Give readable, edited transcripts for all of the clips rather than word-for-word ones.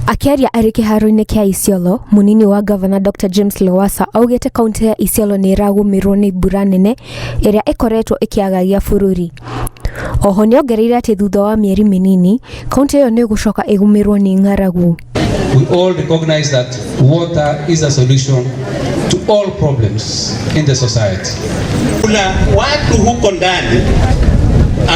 Akĩaria arĩ kĩharo-inĩ kĩa Isiolo, mũnini wa ngavana Dr James Lowassa augĩte kaũntĩ ya Isiolo nĩ ĩragũmĩrwo nĩ mbura nene ĩrĩa ĩkoretwo ĩkĩagagia bũrũri. Oho nĩongereire atĩ thutha wa mĩeri mĩnini, kaũntĩ ĩyo nĩ ĩgũcoka ĩgũmĩrwo nĩ ng'aragu. We all recognize that water is a solution to all problems in the society. Kuna watu huko ndani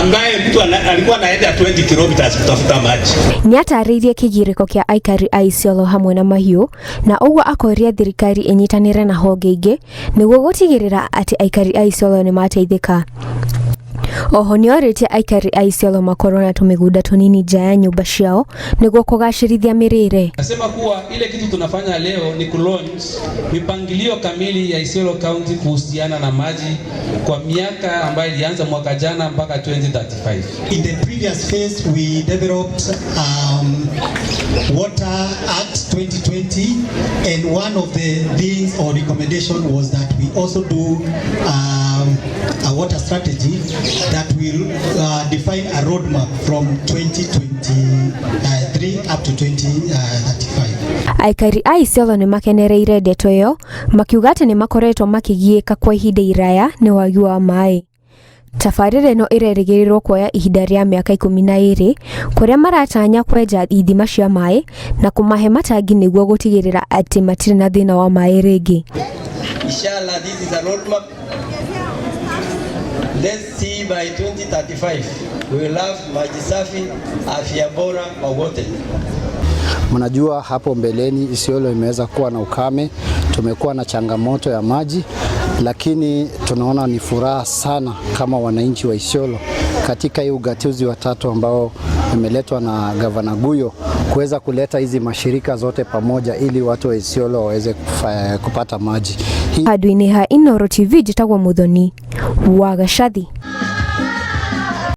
ambaye mtu alikuwa anaenda 20 kilometers kutafuta maji. Nĩatarĩirie kĩgirĩko kĩa aikari a Isiolo hamwe na mahiũ na ũguo akoria thirikari ĩnyitanĩre na honge ingĩ nĩguo gũtigĩrĩra atĩ aikari a Isiolo nĩmateithĩka. Oho nĩorĩtie aikari a Isiolo makorwo na tũmĩgũnda tũnini nja ya nyũmba ciao nĩguo kũgacĩrithia mĩrĩre. Nasema kuwa ile kitu tunafanya leo ni kulaunch mipangilio kamili ya Isiolo County kuhusiana na maji kwa miaka ambayo ilianza mwaka jana mpaka 2035. In the previous phase we developed Water Act 2020, and one of the things or recommendation was that we also do a water strategy that will define a roadmap from 2023 up to 2035. Aikari a Isiolo nĩ makenereire ndeto ĩyo makiuga atĩ nĩ makoretwo makĩgiĩka kwa ihinda iraya nĩ wagi wa maĩ. Tabarĩra ĩno ĩrerĩgĩrĩrwo kuoya ihinda rĩa mĩaka 12 kũrĩa maratanya kwenja ithima cia maĩ na kũmahe matangi nĩguo gũtigĩrĩra atĩ matirĩ na thĩna wa maĩ rĩngĩ. Inshallah, this is a roadmap. Let's see by 2035 we will have maji safi, afya bora kwa wote. Mnajua hapo mbeleni Isiolo imeweza kuwa na ukame, tumekuwa na changamoto ya maji, lakini tunaona ni furaha sana kama wananchi wa Isiolo katika hii ugatuzi wa tatu ambao imeletwa na Gavana Guyo kuweza kuleta hizi mashirika zote pamoja ili watu wa Isiolo waweze kupata maji. Handũ-inĩ ha Inooro TV njĩtagwo Muthoni wa Gacathi.